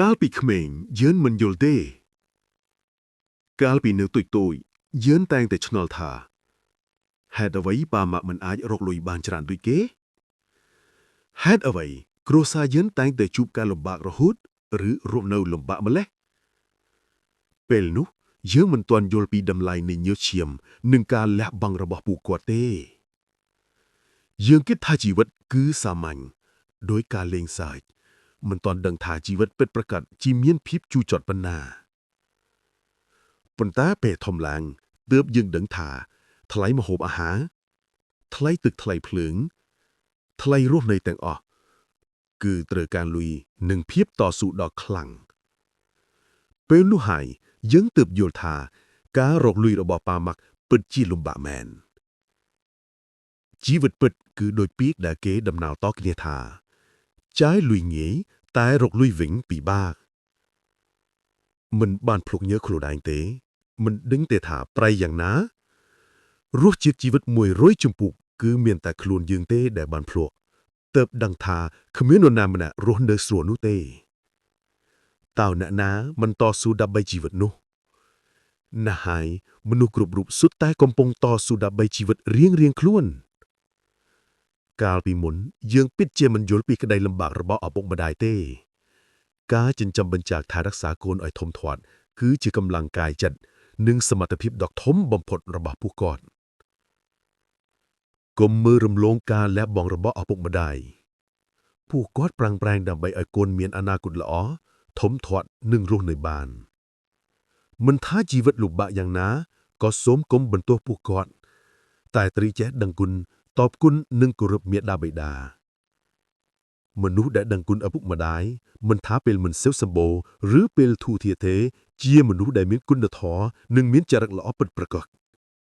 កាលពីក្មេងយើងមិនយល់ទេ កាលពីនៅតូចតូចយើងតែងតែឆ្ងល់ថាហេតុអ្វីប៉ាម៉ាក់មិនអាចរកលុយបានច្រើនដូចគេហេតុអ្វីគ្រួសារយើងតែងតែជួបការលំបាករហូតឬរស់នៅលំបាកម្ល៉េះពេលនោះយើងមិនទាន់យល់ពីតម្លៃនៃញើសឈាមនិងការលះបង់របស់ពួកគាត់ទេ យើងគិតថាជីវិតគឺសាមញ្ញដោយការលេងសើចមិនទាន់ដឹងថាជីវិតពិតប្រាកដជាមានភាពជូរចត់ប៉ុណ្ណាប៉ុន្តែពេលធំឡើងទើបយើងដឹងថាថ្លៃម្ហូបអាហារថ្លៃទឹកថ្លៃភ្លើងថ្លៃរស់នៅទាំងអស់គឺត្រូវការលុយនិងភាពតស៊ូដ៏ខ្លាំងពេលនោះហើយយើងទើបយល់ថាការរកលុយរបស់ប៉ាម៉ាក់ពិតជាលំបាកមែន ជីវិតពិតគឺដូចពាក្យដែលគេដំណើរតគ្នាថាចាយលុយងាយតែរកលុយវិញពិបាកមិនបានភ្លុកញើខ្លួនឯងទេ មិនដឹងទេថាប្រៃយ៉ាងណារសជាតិជីវិត100ជំពូកគឺមានតែខ្លួនយើងទេដែលបានភ្លក់ទើបដឹងថាគ្មាននរណាម្នាក់រស់នៅស្រួលនោះទេតើអ្នកណាមិនតស៊ូដើម្បីជីវិតនោះណាស់ហើយមនុស្សគ្រប់រូបសុទ្ធតែកំពុងតស៊ូដើម្បីជីវិតរៀងៗខ្លួន កាលពីមុនយើងពិតជាមិនយល់ពីក្តីលំបាករបស់ឪពុកម្ដាយទេ ការចិញ្ចឹមបញ្ចាកថែរក្សាកូនឲ្យធំធាត់គឺជាកម្លាំងកាយចិត្តនិងសមត្ថភាពដ៏ធំបំផុតរបស់ពួកគាត់កុំមើលរំលងការលះបង់របស់ឪពុកម្ដាយពួកគាត់ប្រឹងប្រែងដើម្បីឲ្យកូនមានអនាគតល្អធំធាត់និងរស់នៅបានមិនថាជីវិតលំបាកយ៉ាងណាក៏សូមកុំបន្ទោសពួកគាត់តែត្រូវចេះដឹងគុណតបគុណនិងគោរពមាតាបិតា មនុស្សដែលដឹងគុណឪពុកម្ដាយមិនថាពេលមិនសូវសម្បូរឬពេលធូរធារទេ ជាមនុស្សដែលមានគុណធម៌និងមានចរិតល្អពិតប្រាកដ។